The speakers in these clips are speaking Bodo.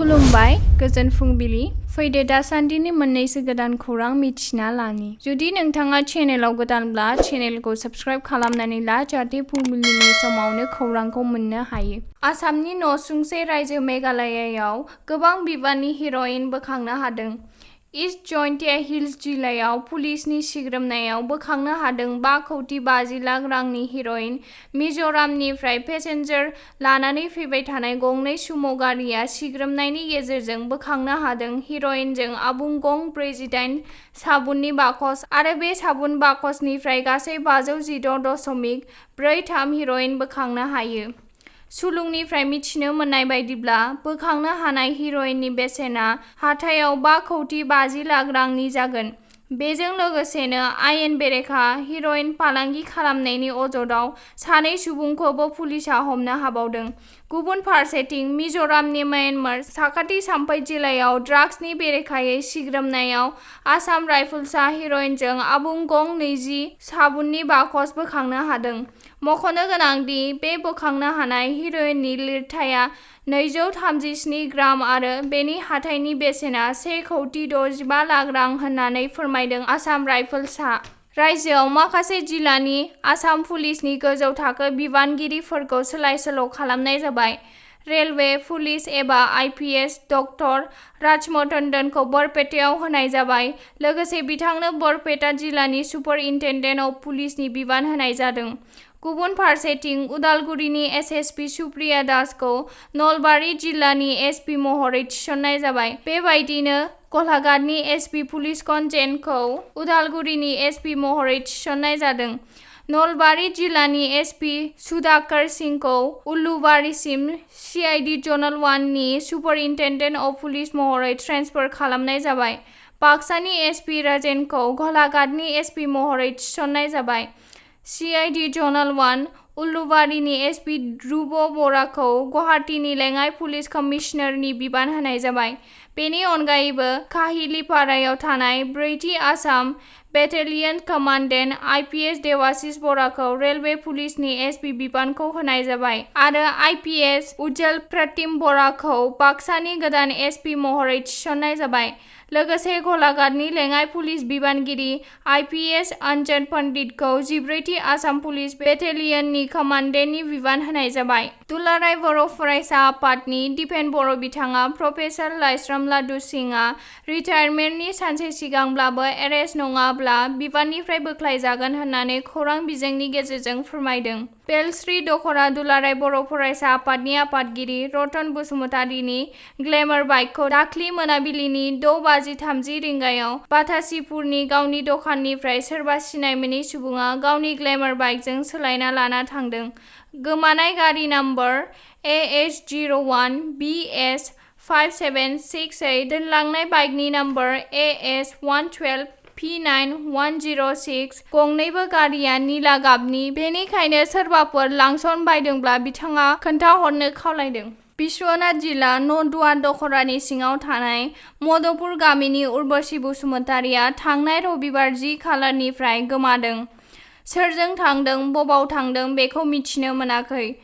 खुलुमबाय गोजोन फुंबिलि फैदो दासान्दिनि मोननैसो गोदान खौरां मिथिना लानि जुदि नोंथाङा चेनेलाव गोदानब्ला चेनेलखौ साबस्क्राइब खालामनानै ला जाहाथे फुंबिलिनि समावनो खौरांखौ मोननो हायो। आसामनि नसुंसे रायजो मेघालयाव गोबां बिबांनि हेर'इन बोखांनो हादों। इस्ट जयन्तिया हिल्स जिल्लायाव पुलिसनि सिग्रोमनायाव बोखांनो हादों 5,50 लाख रांनि हेर'इन। मिज'रामनिफ्राय पेसेन्जार लानानै फैबाय थानाय गंनै सुमो गारिया सिग्रोमनायनि गेजेरजों बोखांनो हादों हेर'इनजों आबुं गं 48 साबुननि बाकस आरो बे साबुन बाकसनिफ्राय गासै 516.43 हेर'इन बोखांनो हायो। सुलुंनिफ्राय मिथिनो मोननाय बायदिब्ला बोखांनो हानाय हेर'इननि बेसेना हाथायाव 5,50 लाख रांनि जागोन। बेजों लोगोसेनो आयेन बेरेखा हेर'इन फालांगि खालामनायनि अजदआव सानै सुबुंखौबो पुलिसआ हमनो हाबावदों। गुबुन फारसेथिं मिज'रामनि म्यानमार साखाथि साम्फै जिल्लायाव ड्राग्सनि बेरेखायै सिग्रोमनायाव आसाम राइफल्सआ हेर'इनजों आबुं गं 20 साबुननि बाकस बोखांनो हादों। मख'नो गोनांदि बे बोखांनो हानाय हेर'इननि लिरथाया 237 ग्राम आरो बेनि हाथाइनि बेसेना 1,65 लाख रां होननानै फोरमायदों आसाम राइफल्सआ। रायजोआव माखासे जिल्लानि आसाम पुलिसनि गोजौ थाखो बिबानगिरिफोरखौ सोलाय-सोल' खालामनाय जाबाय। रेलवे पुलिस एबा आइपिएस डक्टर राजमटन्दनखौ बरपेटायाव होनाय जाबाय। लोगोसे बिथांनो बरपेटा जिल्लानि सुपारिनटेन्डेन्ट अफ पुलिसनि बिबान होनाय जादों। गुबुन फारसेथिं उदालगुरिनि एसएसपि सुप्रिया दासखौ नलबारि जिल्लानि एसपि महरै थिसननाय जाबाय। बेबायदिनो गलाघाटनि एसपि पुलिसकन्जेनखौ उदालगुरिनि एसपि महरै थिसननाय जादों। नलबारि जिल्लानि एसपि सुधाकर सिंहखौ उलुबारिसिम सिआइडि ज'नाल 1 नि सुपारिनटेन्डेन्ट अफ पुलिस महरै ट्रेन्सफार खालामनाय जाबाय। बाक्सानि एसपि राजेनखौ गलाघाटनि एसपि महरै थिसननाय जाबाय। सिआइडि ज'नाल 1 उलुबारिनि एसपि ध्रुब बराखौ गुवाहाटीनि लेङाइ पुलिस कमिशनारनि बिबान होनाय जाबाय। बेनि अनगायैबो काहिलिपारायाव थानाय 4थि Assam battalion commandant IPS Debashish बराखौ रेलवे पुलिसनि एसपि बिबानखौ होनाय जाबाय आरो आइपिएस उज्जल प्रतिम बराखौ बाक्सानि गोदान एसपि महरै थिसननाय जाबाय। लोगोसे गलाघाटनि लेङाइ पुलिस बिबानगिरि आइपिएस अंजन पण्डितखौ 14थि आसाम पुलिस बेटेलियननि कमान्डेन्टनि बिबान होनाय जाबाय। दुलाराय बर' फरायसा आफादनि दिपेन बर' बिथाङा प्रफेसार लाइस्राम लादु सिंहआ रिटायारमेन्टनि सानसे सिगांब्लाबो एरेस्ट नङाब्ला बिबाननिफ्राय बोख्लायजागोन होननानै खौरां बिजोंनि गेजेरजों फोरमायदों। बेलश्री दख'रा दुलाराय बर' फरायसा आफादनि आफादगिरि रतन बसुमतारीनि ग्लेमार बाइकखौ दाख्लि मोनाबिलिनि 6:30 रिंगायाव बाथासीपुरनि गावनि दखाननिफ्राय सोरबा सिनाय मोनै सुबुङा गावनि ग्लेमार बाइकजों सोलायना लाना थांदों। गोमानाय गारि नम्बर AH01BS5768 दोनलांनाय बाइकनि नम्बर AS112P9106 गंनैबो गारिया निला गाबनि। बेनिखायनो सोरबाफोर लांसन बायदोंब्ला बिथाङा खोन्थाहरनो खावलायदों। बिश्वनाथ जिल्ला नदुवा दख'रानि सिङाव थानाय मदपुर गामिनि उर्वशी बसुमतारीया थांनाय रबिबार 10 खालारनिफ्राय गोमादों। सोरजों थांदों बबाव थांदों बेखौ मिथिनो मोनाखै।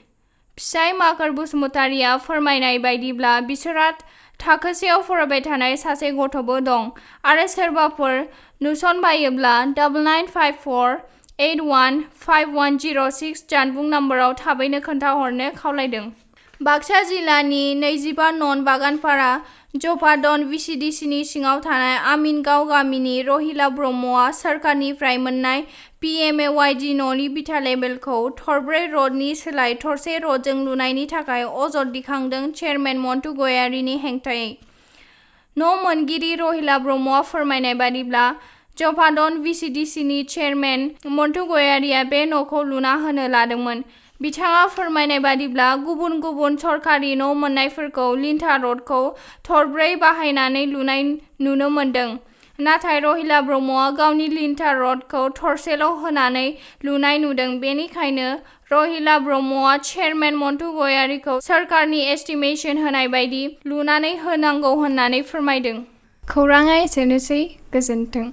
फिसाइ माकार बसुमतारीया फोरमायनाय बायदिब्ला बिसोरहा थाखोसेयाव फरायबाय थानाय सासे गथ'बो दं आरो सोरबाफोर नुसनबायोब्ला 9954815106 जानबुं नम्बराव थाबैनो खोन्थाहरनो खावलायदों। बाक्सा जिल्लानि 25 नं बागानपारा जफादन भिसिडिसिनि सिङाव थानाय आमिनगाव गामिनि रहिला ब्रह्मआ सोरखारनिफ्राय मोननाय पिएमएवाइडि न'नि बिथा लेबेलखौ थरब्रै रडनि सोलाय थरसे रडजों लुनायनि थाखाय अजद दिखांदों चेयारमेन मन्टु गयारीनि हेंथायै। न' मोनगिरि रहिला ब्रह्मआ फोरमायनाय बायदिब्ला जफादन भिसिडिसिनि चेयारमेन मन्टु गयारीया बे न'खौ लुना होनो लादोंमोन। बिथाङा फोरमायनाय बायदिब्ला गुबुन गुबुन सरखारि न' मोननायफोरखौ लिन्टार रडखौ थरब्रै बाहायनानै लुनाय नुनो मोन्दों। नाथाय रहिला ब्रह्मआ गावनि लिन्टार रडखौ थरसेल' होनानै लुनाय नुदों। बेनिखायनो रहिला ब्रह्मआ चेयारमेन मन्टु गयारीखौ सोरखारनि एस्टिमेशन होनाय बायदि लुनानै होनांगौ होननानै फोरमायदों। खौराङा एसेनोसै गोजोन्थों।